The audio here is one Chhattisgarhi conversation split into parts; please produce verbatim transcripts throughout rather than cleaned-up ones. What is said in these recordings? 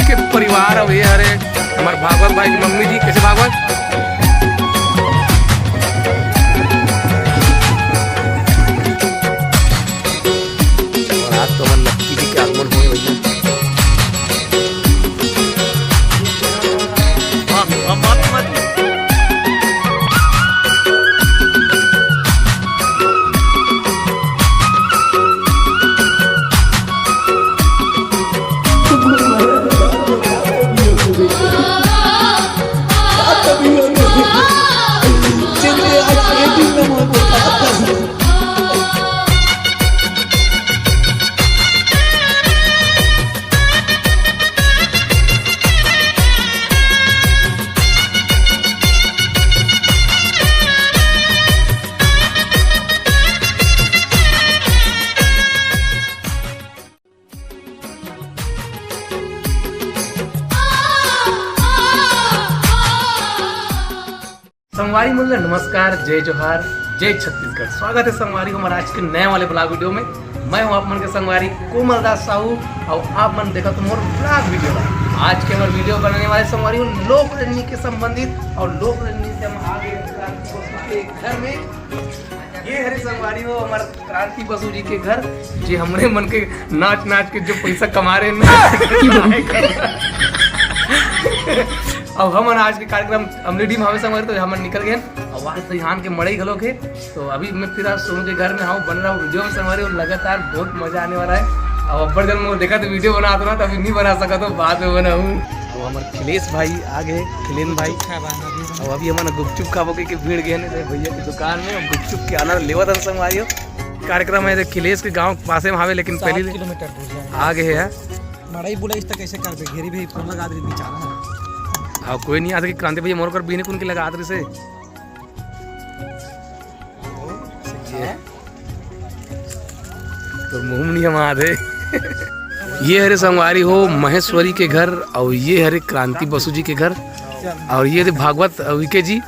के परिवार, अउ ये हरे हमर भागवत भाई के मम्मी जी। कैसे भागवत? और आज तो हमर लक्की जी के आगमन होए भैया। संगवारी मन ल नमस्कार, जय जोहार, जय छत्तीसगढ़। स्वागत है संगवारी हो हमर आज के नए वाले ब्लॉग वीडियो में। मैं हूं आप मन के संगवारी कोमल दास साहू, और आप मन देखत हो मोर ब्लॉग वीडियो। आज के हमर वीडियो बनाने वाले संगवारी हो लोक रंजनी के संबंधित, और लोक रंजनी से हम आ गए क्रांति बसु के घर में। ये हरे संगवारी हो हमर क्रांति बसु जी के घर, जे हमरे मन के नाच नाच के जो पैसा कमा रहे हैं। अब हमन आज के कार्यक्रम अमलेडी में हवे संगवारी, तो हमन निकल गए। और वहाँ से यहाँ के मड़ई घलो के, तो अभी मैं फिर आज सोनू के घर में हूँ, बन रहा हूँ वीडियो में संगवारी, और लगातार बहुत मजा आने वाला है। अब अब्बड़ जन मोर देखा तो वीडियो बना दो ना, तो अभी नहीं बना सका, तो बाद में बनाऊँ। वो हमर खिलेश भाई आ गए, खिलेन भाई। अब अभी हमन गुपचुप खाबो के, के भीड़ गए ने भैया की दुकान में, गुपचुप के आनंद लेवत हन संगवारी हो। कार्यक्रम है खिलेश के गांव पासे में हावे, लेकिन सात पहले किलोमीटर दूर जाए। आ गए हैं। मड़ई बुलाइस त कैसे करबे? घेरी भी फोन लगा दे बेचारा। हाँ, कोई नहीं, आज के क्रांति भैया मोर कर बीने कुन के लगा दे से। ये। तो मुंह नहीं हमारे। ये हरे संगवारी हो महेश्वरी के घर, और ये हरे क्रांति बसु जी के घर, और ये हरे भागवत विके जी,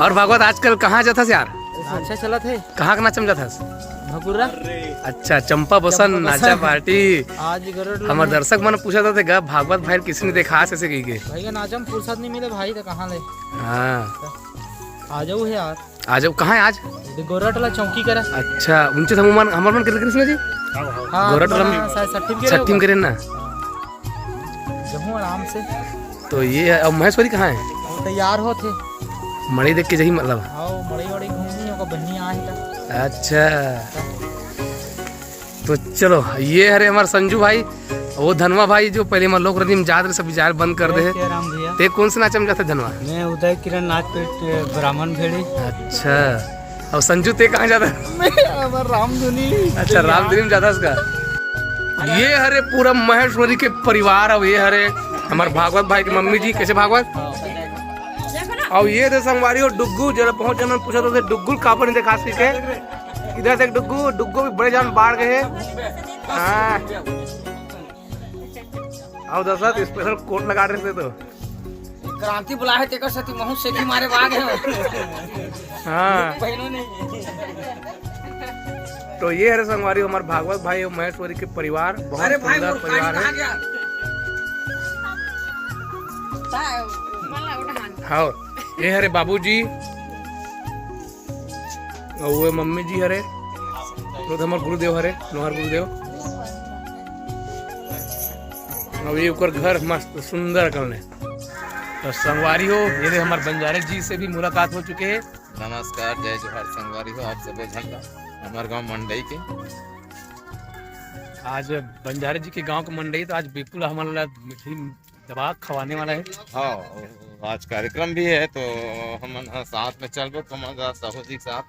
और भागवत आजकल कहाँ जाथस यार? अच्छा चलत है। कहाँ के नाचम जाथस? भकुरा। अच्छा, चंपा बसन चंपा नाचा बसन। पार्टी। आज गरुड़ हमर लगे। दर्शक मन पूछत रथे गा, भागवत भाई किसने देखा से, से कही के। भाई का नाचम फुर्सत नहीं मिले भाई, तो कहाँ ले? हाँ। आ जाऊ है यार। आ जाऊ, कहाँ है आज? ये गोरटला चौकी करा। अच्छा, उनसे हम मन, हमर मन के कृष्ण जी? हाँ, गोरटला तुम्हारा में शायद छठी में करे छठी में होगा। करे ना? हाँ। जहूँ आराम से। तो ये है, अब महेश्वरी कहाँ है? वो तैयार हो थे। मड़ई देख के जही मतलब? हाँ, मड़ई वड़ई घूमनी होगा, बहनी आए था। अच्छा। तो चलो, ये हरे हमारे संजू भाई, वो धनवा भाई जो पहले हमारे लोक रंजनी में जात रहे, सब जाए बंद कर दे जय है। श्री राम भैया। ते कौन से नाचा में जाता धनवा? मैं उदय किरण नाचपेट ब्राह्मण भेड़ी। अच्छा, और संजू ते कहाँ जाता? मैं हमार रामधुनी। अच्छा, रामधुनी में जाता इसका। ये हरे पूरा महेश्वरी के परिवार, और ये हरे हमारे भागवत भाई की मम्मी जी। कैसे भागवत? और ये दे संगवारी और डुग्गू, जरा पहुंच जाना, पूछा तो डुग्गू कापड़ नहीं दिखा सके। इधर देख डुग्गू, डुग्गू भी बड़े जान बाढ़ गए। हाँ। आओ दशरथ, स्पेशल कोट लगा रहे थे तो। क्रांति बुला है, तेकर सेती महू सेती मारे भाग है। हाँ। बहनों ने। तो ये हरे संगवारी हमारे भागवत भाई और महेश्वरी के परिवार, बहुत अरे भाई, सुंदर वो परिवार गाड़ी है। कहाँ गया? हाँ, ये हरे बाबूजी, अउ वो मम्मी जी हरे, वो तो हमर गुरुदेव हरे, नोहर गुरुदेव। अउ ये ओकर घर मस्त सुंदर करने। तो संगवारी हो, ये दे हमर बंजारे जी से भी मुलाकात हो चुके हैं। नमस्कार, जय जोहार संगवारी हो, आप सबो झन ला हमर गांव मंडई के। आज बंजारे जी के गांव के मंडई, तो आज बिल्कुल हमन ला मिठाई दबा खवाने वाला है। हाँ, आज कार्यक्रम भी है, तो हमन ह साथ में चलबो, कमल दास साहू जी के साथ,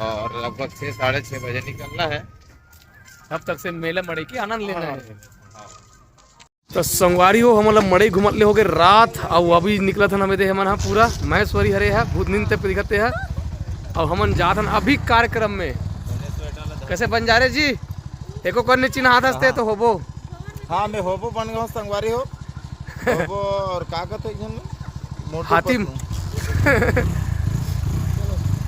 और लगभग छः, साढ़े छः बजे निकलना है। तब तक से मेला मड़ई के आनंद लेना है। हाँ। तो संगवारी हो, हमन ला मड़ई घुमत ले होगे रात, अउ अभी निकलत हन हमें दे हमन हा पूरा महेश्वरी हरे हा, बहुत नींद ते पे दिखते हा, अउ हमन जात हन अभी कार्यक्रम में। कैसे बंजारे जी, एको कर नहीं चिन्हात हस ते तो होबो। हाँ, मैं होबो बन गया हूँ संगवारी हो। होबो और का कहते हैं जन? मोटू हातिम। पतलू।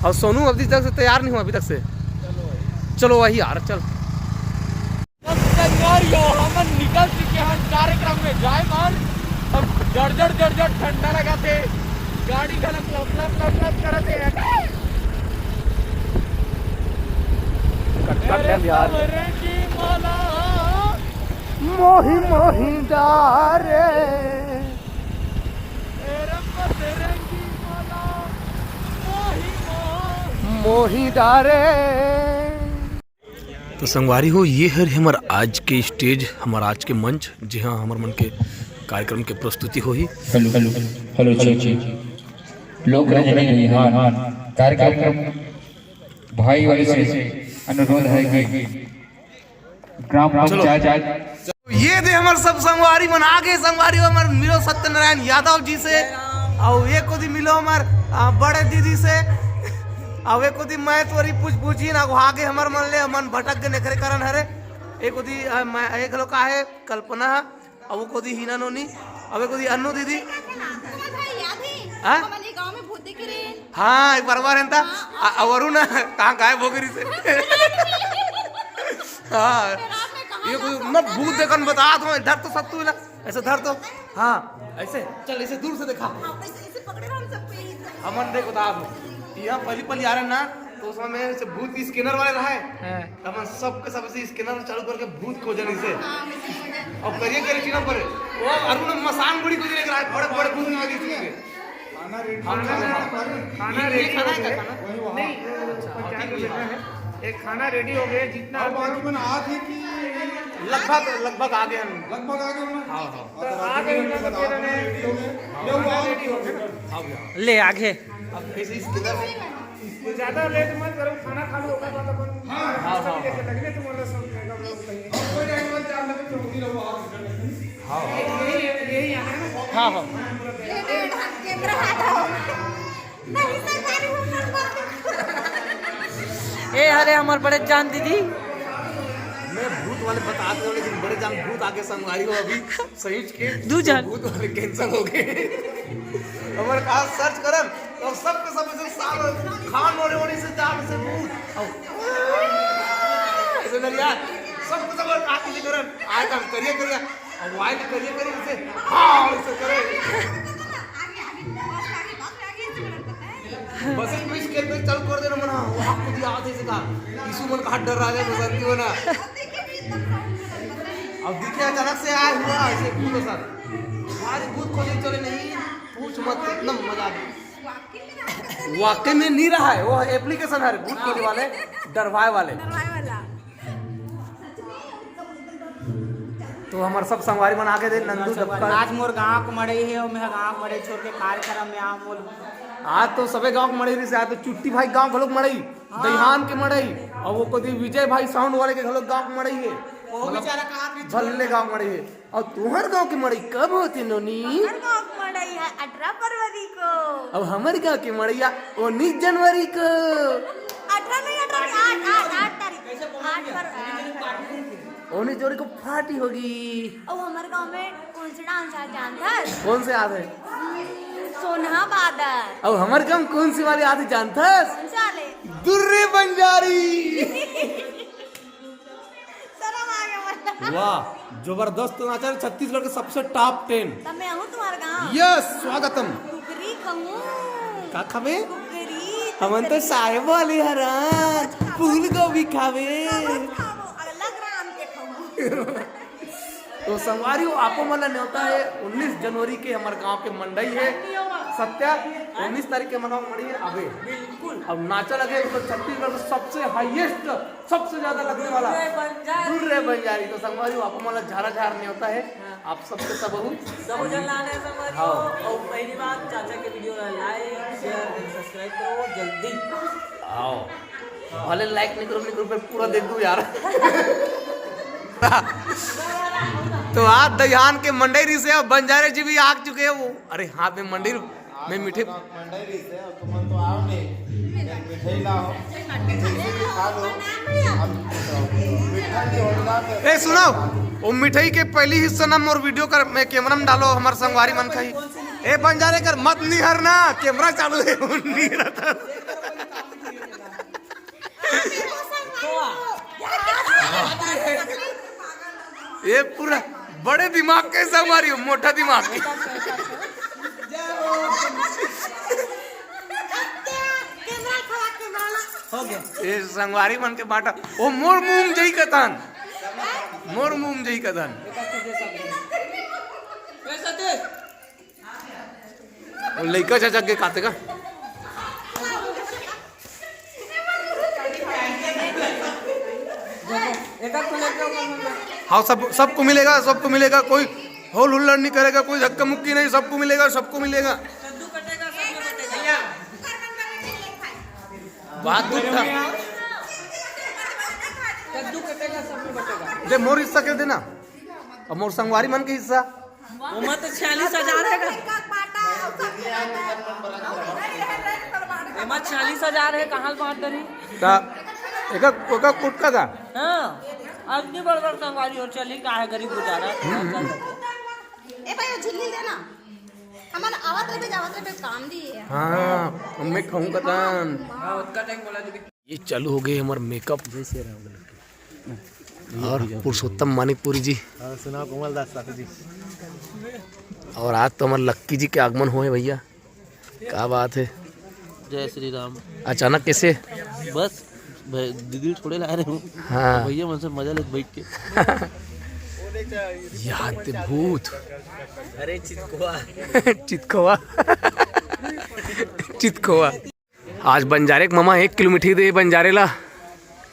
और सोनू अभी तक से तैयार नहीं हुआ, अभी तक से। चलो वही यार, चल। संगवारी हो, हमन निकल चुके हैं। कार्यक्रम में जाए बर, अब जड़ जड़ जड़ जड़ ठंडा लगा थे, गाड़ी घलक लप लप लप लप करत हे। कटकट है यार। मोही मोही डारे। मोही डारे। तो संगवारी हो, ये हर हमर आज के स्टेज, हमर आज के मंच, जिहाँ हमर मन के कार्यक्रम के प्रस्तुति होही। Hello, hello, hello, check, check. लोक रंजन बिहान कार्यक्रम भाई वाले से अनुरोध है कि ग्राम पंचायत। ये दे हमर सब संगवारी मन आगे, संगवारी हो हमर मिलो सत्यनारायण यादव जी से, अउ ये कोती मिलो हमर, आ, बड़े दीदी से, अउ ये कोती मैं तोरी पूछ पूछी ना आगे हमर मन ले, मन भटक के नेखरे करन हरे। एक कोती, आ, मैं, एक लोग का है कल्पना, अब वो कोती हीना नोनी, अब ये कोती अन्नू दीदी। तुम्हारे भाई याद है? हाँ? हमारे गांव में भूत देखे रहे। हाँ, एक बार बार एंता, हाँ, आ, अवरू ना, कहाँ गायब हो गई से? हाँ, ये कोई ना भूत देखन बता दो, धर तो सब तू ना, ऐसे धर तो, हाँ, ऐसे, चल, ऐसे दूर से देखा। हाँ, ऐसे, ऐसे पकड़े रहो, हम सबको यही तरह। हमन देख बता दो, यहाँ पहली पहली आ रहे ना, तो उस समय से भूत स्कैनर वाले रहा है। हाँ। तब हम सबके सब ऐसे स्कैनर चालू करके भूत खोजन इसे। हाँ, वैसे खोजन। और करिए करिए चीना पर, वो अरुण मसान बड़ी खोजने के रहा है, बड़े बड़े भूत आ गए इसके। खाना रेडी हो गया। खाना ये रेडी खाना हो है गया। क्या खाना? वही वहाँ। नहीं, अच्छा, पंचायत में देना है। एक खाना रेडी हो गया, जितना और बाकी मन आत है कि लगभग, लगभग आ गए हम। लगभग आ गए हम ना? हाँ, हाँ। तो आ गए हम, तो फिर हमें रेडी हो गए। ये वो खाना रेडी हो गया ना? हाँ भैया। ले आगे। अब ऐसे इस किधर है? तो ज्यादा लेट मत करो, खाना खा लो, ओकर बाद अपन हाँ, हाँ, हाँ। जैसे लगे तो मतलब सब जाएगा, मतलब कहीं। और कोई टाइम मत जान लगे, तो उठी रहो, आप इधर। हाँ, हाँ। यही, यही, यही आना है ना। हाँ, हाँ। ये मेरा कैमरा हटाओ। नहीं, सरकारी हो, मत, मत। ए, अरे, हमार बड़े जान दीदी। मैं भूत वाले बता दे, लेकिन बड़े जान भूत आके संगवारी हो अभी सही के दू जान। भूत वाले कैंसिल हो गए। हमारे कहा सर्च करन, तो सबके सब ऐसे साल खान वाले वाले से जान से भूत। आओ। ऐसे लग यार, सबके सब आके करन, आए काम करिए करिए। अब वाइट करिए करिए इसे। हाँ, इसे करे। बस एक मिस के अंदर चालू कर देना मना, वो आपको दिया आते से का। यीशु मन का हाथ डर रहा है, बसंती बना। अब दिखे अचानक से आया हुआ, ऐसे भूत सर। आज भूत खोजने चले नहीं, पूछ मत, इतना मजा आ गया। वाकई में नहीं रहा है, वो एप्लीकेशन है भूत खोजने वाले, डरवाए वाले। डरवाए वाला। तो हमारे सब संगवारी मन आगे दे नंदू डबका। आज मोर गांव के मड़ई है और मैं गांव के मड़ई छोड़ के कार्यक्रम में आऊं बोल। आज तो सबे गांव के मड़ई रहिसे, आज तो चुट्टी भाई गांव घलोक मड़ई, हाँ। दईहान के मड़ई, और वो कोती विजय भाई साउंड वाले के घलोक गांव के मड़ई है। वो मतलब बेचारा कहाँ के भल्ले गांव मड़ई है। और तुहर गांव के मड़ई कब होते नोनी? हमार गांव के मड़ई है अठारह फरवरी को। अब हमारे गांव के मड़ैया उन्नीस जनवरी को। अठारह नहीं, अठारह नहीं, आठ, आठ, आठ तारीख। आठ फर-, आठ फरवरी। उन्नीस जनवरी को पार्टी होगी। और हमारे गांव में कौन से डांस आज जानता है? कौन से आते हैं? हम्म, सोनहा बादल। अब हमारे गांव कौन सी वाली आती जानता है? कौन से वाले? दुर्रे बंजारी। शर्म आ गया मला। वाह, जबरदस्त नाचा रे, छत्तीसगढ़ के सबसे टॉप टेन। तब मैं आऊँ तुम्हारे गाँव। यस, स्वागतम। कुकरी कहूँ। का खाबे? कुकरी, हमन तो तकरी। साहेब वाले हरन, फूल गोभी खाबे। खाबो, खाबो, अलग राम के खाऊँ। तो संगवारी हो, आपो मन ला न्योता है, उन्नीस जनवरी के हमारे गांव के मंडई है, सत्या, उन्नीस तारीख के मनाओ मंडई है, अबे। बिल्कुल। अब नाचा लगे तो छत्तीसगढ़ में सबसे हाईएस्ट, सबसे ज्यादा लगने वाला दुर्रे बंजारी। दुर्रे बंजारी। तो संगवारी हो, आप मन ला झारा झार न्योता है, हाँ। आप सबके सब हो। सब जन लाने संगवारी हो। हाँ। और पहली बात, चाचा के वीडियो ला लाइक, शेयर एंड सब्सक्राइब करो जल्दी। आओ। भले लाइक नहीं करो, नहीं करो, पर पूरा देख दो यार। तो आज दईहान के मंडई रहिसे, अब बंजारे जी भी आ चुके हैं। वो, अरे हाँ, मैं मंडई में मिठई मंडई रहिसे, अउ तुमन तो आओ नहीं, एक मिठाई लाओ, ठीक से भी खा लो। अब मीठा नहीं होता तो ए, सुनो, वो मिठाई के पहली हिस्सा ना मोर वीडियो कर, मैं कैमरा में डालो, हमार संगवारी मन खाई। ए, बंजारे कर मत निहर ना, कैमरा चालू है, वो निहर था। ये पूरा बड़े दिमाग के संगवारी हो, मोटा दिमाग के। हो गया। ये संगवारी मन के बांटा। ओ मोर मुंह जई कथन, मोर मुंह जई कथन। वो लइका चाचा के खाते का? हाँ, सब, सबको मिलेगा, सबको मिलेगा। कोई होल हुल्लड़ नहीं करेगा, कोई धक्का मुक्की नहीं, सबको मिलेगा, सबको मिलेगा। बात दूर था। दे, मोर हिस्सा के देना, अब मोर संगवारी मन के हिस्सा। ओमा तो छियालीस हजार हे का? एमा छियालीस हजार हे, कहाँ ले बांट डरी? ता एका, ओका कुटका का? हाँ, अतनी बड़ बड़ संगवारी हो, चली का हे, गरीब गुजारा। ए भाई, वो झिल्ली देना। हमन आवत रहे, जावत रहे, काम दी है। हाँ, मैं कहूँ कतन। हाँ, उतना टाइम बोला जी। ये चालू हो गए हमार मेकअप। जय श्री राम। और पुरुषोत्तम मानिकपुरी जी। हाँ, सुनाओ कोमल दास साहू जी। और आज तो हमार लक्की जी के आगमन होए भैया, का बात है। जय श्री राम। अचानक कैसे? बस भाई, दीदी थोड़े ला रहे हूँ। हाँ। भैया मन से मजा लेत बैठ के। याद भूत। अरे चितकोआ। चितकोआ। चितकोआ। आज बंजारे के ममा एक किलो मिठाई दे बंजारे ला।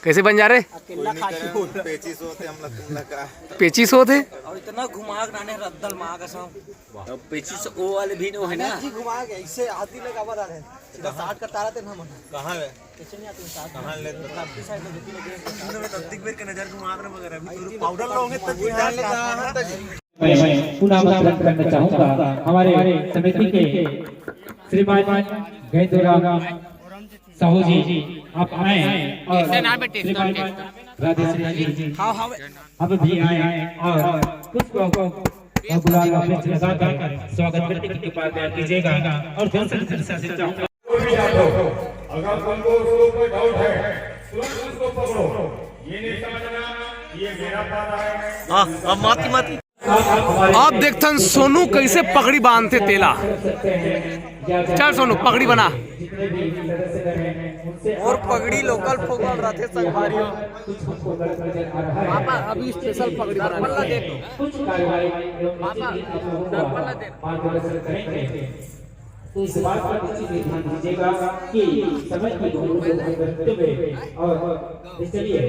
कैसे बंजारे? अकेला खाके बोल रहा। पेचिस होते हम लोग का। पेचिस होते? और इतना घुमा के नाने रद्दल माँ कसम। अब पेचिस ओ वाले भी नो है ना? जी घुमा के ऐसे आदि लगा बता रहे हैं। सीधा साठ का तारा तेल हम। कहाँ है? कैसे नहीं आते साठ? कहाँ ले? आपकी साइड में देखिए, देखिए। नजदीक बेर के नजर घुमा रहे मगर अभी तो पाउडर लाओगे तब भी ध्यान ले कहाँ तक। मैं पुनः आमंत्रण करना चाहूंगा हमारे समिति के श्रीमान गैदूराम साहू जी, आप आए और श्रीमान राधेश्री जी, आप भी आए और पुष्प और गुलाल और वृक्ष लगाकर स्वागत करने की कृपा कीजिएगा और जल्द से जल्द से चाहूंगा। कोई भी जात हो, अगर तुमको उसके ऊपर डाउट है, तुरंत उसको पकड़ो। ये नहीं समझना ये मेरा पारा है। हाँ, अब माती माती। अब देखथन सोनू कैसे पगड़ी बांधथे तेला। चल सोनू, पगड़ी बना। और पगड़ी लोकल फोकल रथे संगवारी हो। पापा, अभी स्पेशल पगड़ी बना। पापा, दर्पण ला दे। इस बात का निश्चित ही ध्यान दीजिएगा कि समय की बहुत जरूरत है और चलिए,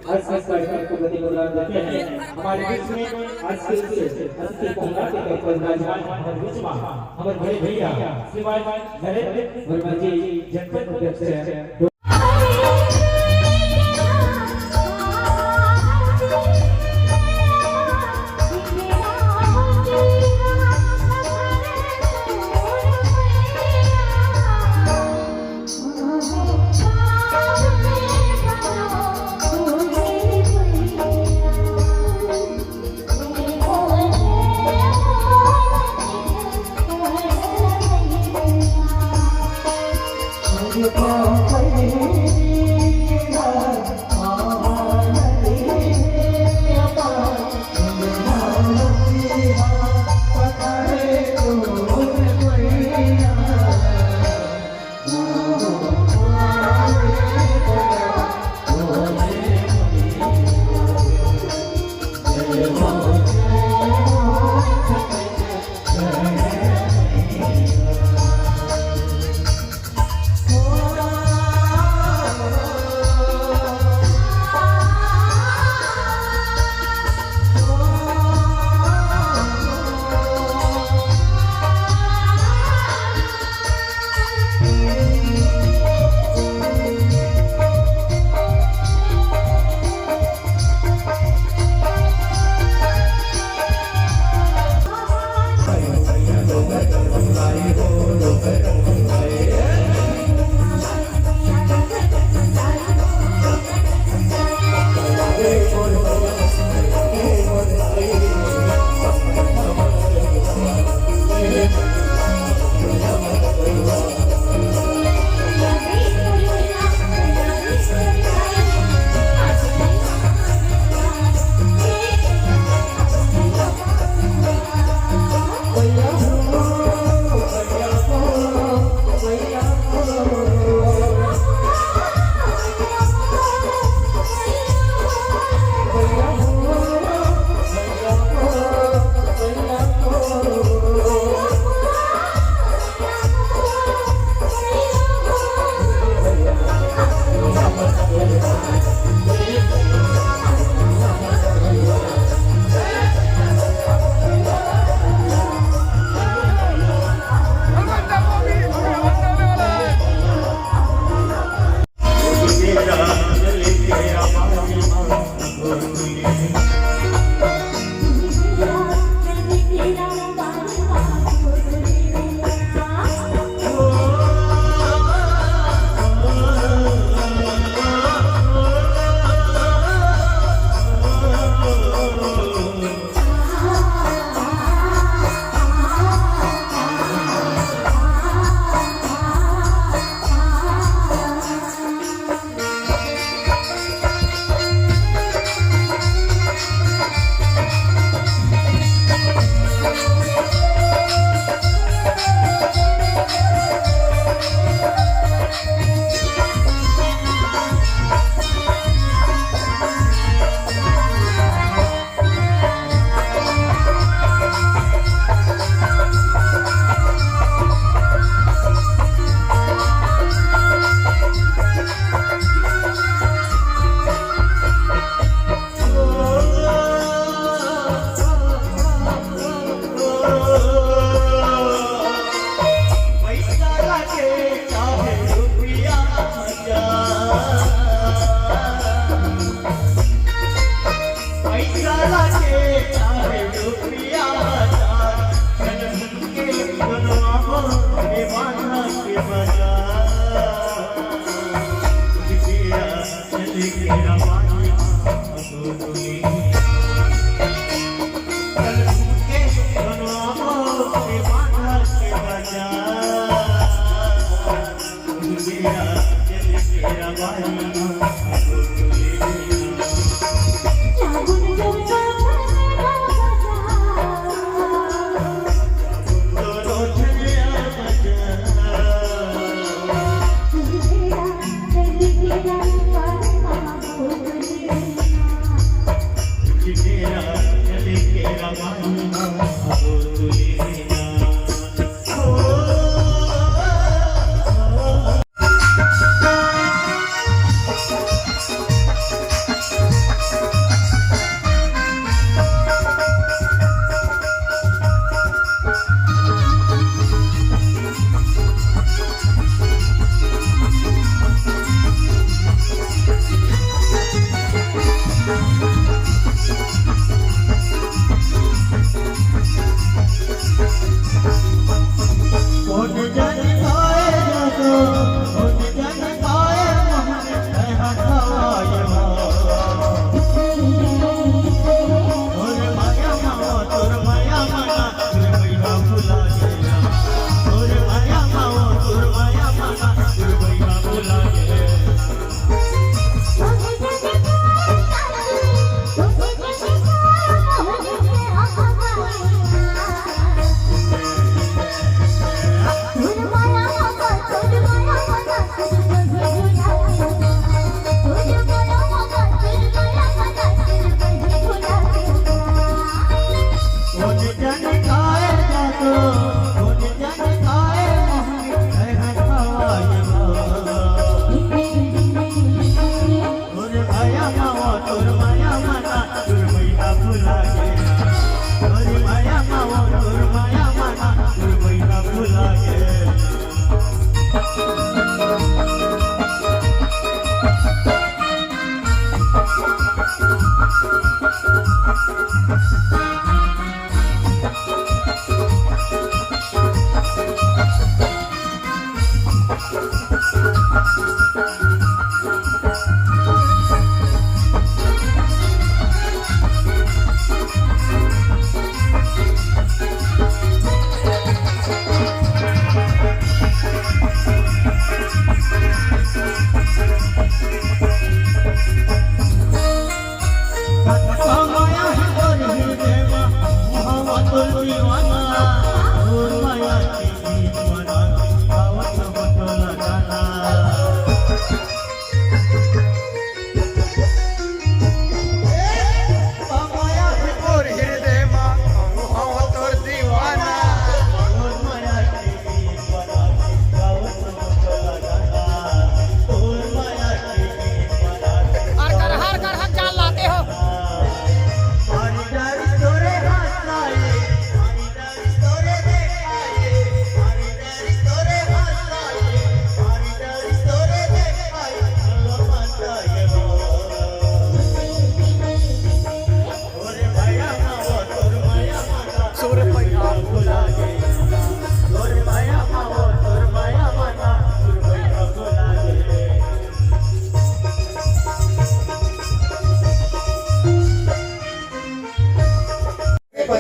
आज के इस कार्यक्रम को गति प्रदान देते हैं। हमारे बीच में आज के इस अतिथि को हमला के तौर पर विराजमान हमारे बीच में हमारे बड़े भैया श्रीमान नरेंद्र वर्मा जी, जनपद अध्यक्ष।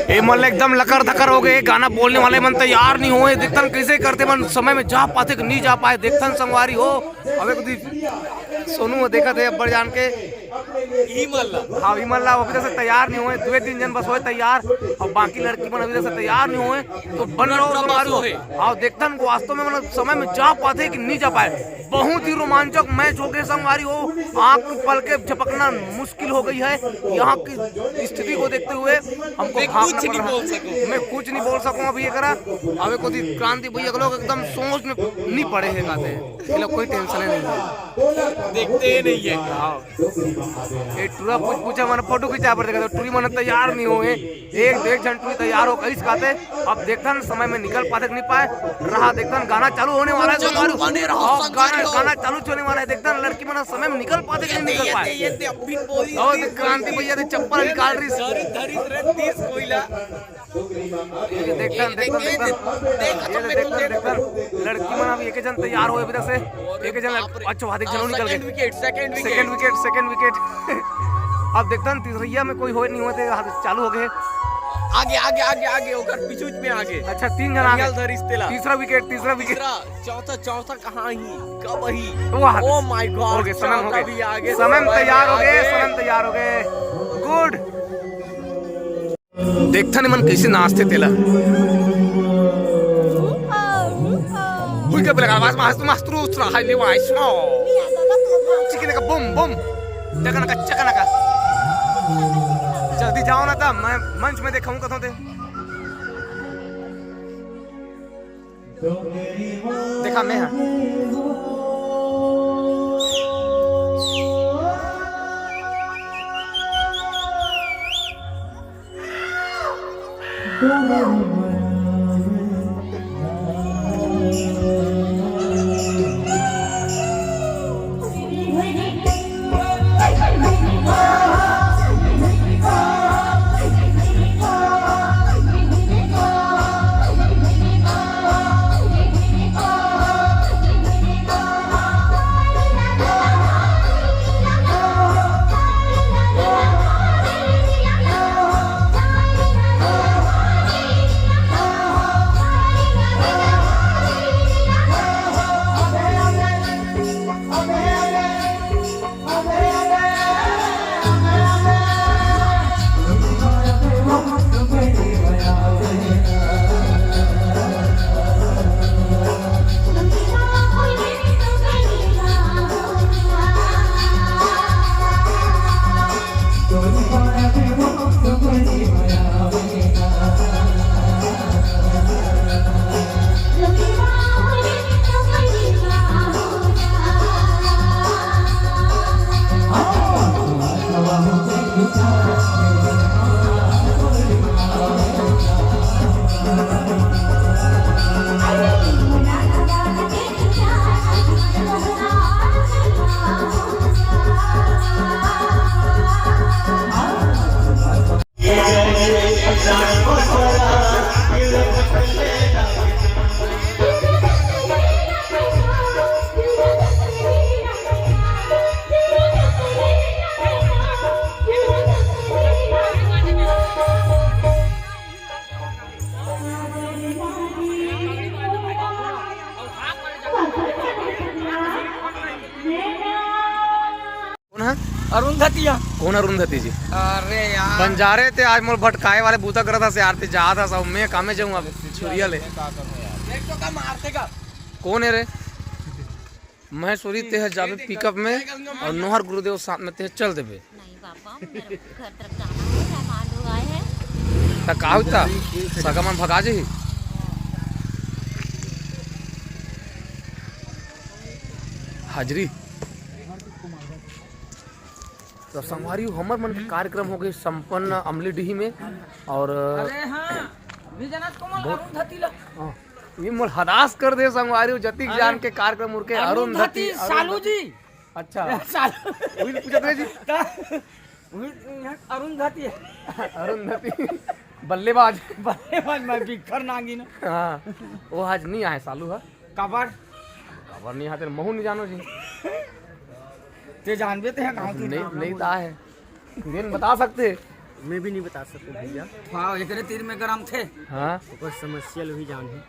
ए मन ल एकदम लकर धकर हो गए, गाना बोलने वाले मन तैयार नहीं होए। देखथन कैसे करते मन, समय में जा पाथे कि नहीं जा पाए। देखथन संगवारी हो, अबे कुछ सोनू वो देखत हे अब्बड़ जान के। ई मन ला। हाँ, ई मन ला अभी तक से तैयार नहीं होए, दुए तीन जन बस होए तैयार, और बाकी लड़की मन अभी तक से तैयार नहीं होए। तो बन रहो संगवारी हो। हाँ, देखथन वास्तव में मतलब समय में जा पाथे कि नहीं जा पाए। बहुत ही रोमांचक मैच हो गए संगवारी हो, आंख पलके झपकना मुश्किल हो गई है। यहाँ की स्थिति को देखते हुए हमको मैं भागना कुछ पड़ नहीं रहा बोल है। सकूं। मैं कुछ नहीं बोल सकूं अभी एकरा। अबे को क्रांति भैया के लोग एकदम सोच में नहीं पड़े हैं, कहते हैं ये लोग कोई टेंशन नहीं है। देखते ही नहीं है। हाँ। ये टूरा कुछ पूछे, मैंने फोटो खींचा पर देखा तो टूरी मन तैयार नहीं हुए। एक देख झन टूरी तैयार हो कहीं कहते। अब देखथन समय में निकल पाथे कि नहीं पाए। रहा देखथन, गाना चालू होने वाला है संगवारी। बने रहो, अब संगवारी गाना, हो। गाना चालू होने वाला है। देखथन लड़की मन समय में निकल पाथे कि नहीं निकल पाए। ये दे, अब भी बोली और क्रांति भैया तो चप्पल निकाल रही। धरी, धरी, धरी, तीस कोयला। ये देखथन, देखथन, देखथन। ये देखथन, देखथन। लड़की मन अब एक जन तैयार हो अभी तक से। एक जन लड़-, अच्छा, वहाँ देख, जनऊ निकल गए। Second wicket, second wicket. Second wicket, second wicket. अब देखथन तीसरैया में कोई होए नहीं होए, चालू हो गए। आगे, आगे, आगे, आगे, ओकर पीछू में आगे। अच्छा, तीन जन आगे। धरिस तेला। तीसरा विकेट, तीसरा विकेट। तीसरा, चौथा, चौथा कहाँ ही? कब ही? वाह। Oh my God, हो गए, समय हो चौथा गए। भी आगे, समय समय तैयार हो गए, आगे। समय तैयार हो गए। गुड। देखथन एमन कइसे नाचथे तेला। हुई के बोले, आवाज मस्त, मस्त रूस रहा है, ले वाइस नो। चिकन का बम, बम। चकन का, चकन का। जल्दी जाओ ना, तब मैं मंच में देखाऊं कथों ते। देखा मैं हा। कौन है? अरुंधति। कौन अरुंधति जी? अरे यार। बंजारे ते आज मोर भटकाए वाले बूता करत हस यार, ते जात हस, अब मैं कामे जाऊं अब छुरिया ले। देख तो का मारते का। कौन है रे? महेश्वरी, ते ह जाबे पिकअप में और नोहर गुरुदेव साथ में ते ह चल देबे। नहीं पापा, मेरे घर तरफ जाना है, मेहमान लोग आए हैं। त का होता? सगा मन भगा जही। हाजिरी। तो संगवारी हो, हमर मन के कार्यक्रम हो गए संपन्न अमलीडीह में। और अरे हाँ, विजयनाथ कुमार बहुत अरुंधति ला। हाँ, ये मोर हदास कर दे संगवारी हो, जतिक अरे, जान के कार्यक्रम उर के अरुंधति, अरुंधति, सालू अरुंधति। जी। अच्छा। सालू। वही पूछत रहे जी। ता-, वही, यहाँ अरुंधति है। अरुंधति। बल्लेबाज। बल्लेबाज, मैं बिखर नागिन। हाँ, वो आज नहीं आए सालू हा। काबर? काबर नहीं आते, महू नहीं जानो जी। ते जानबे ते है गाँव के नहीं, नाम नहीं बोल। ता है। दिन बता सकते। मैं भी नहीं बता सकूँ भैया। हाँ, एकरे तीर में गरम थे। हाँ। ओकर समस्या लोही जान है।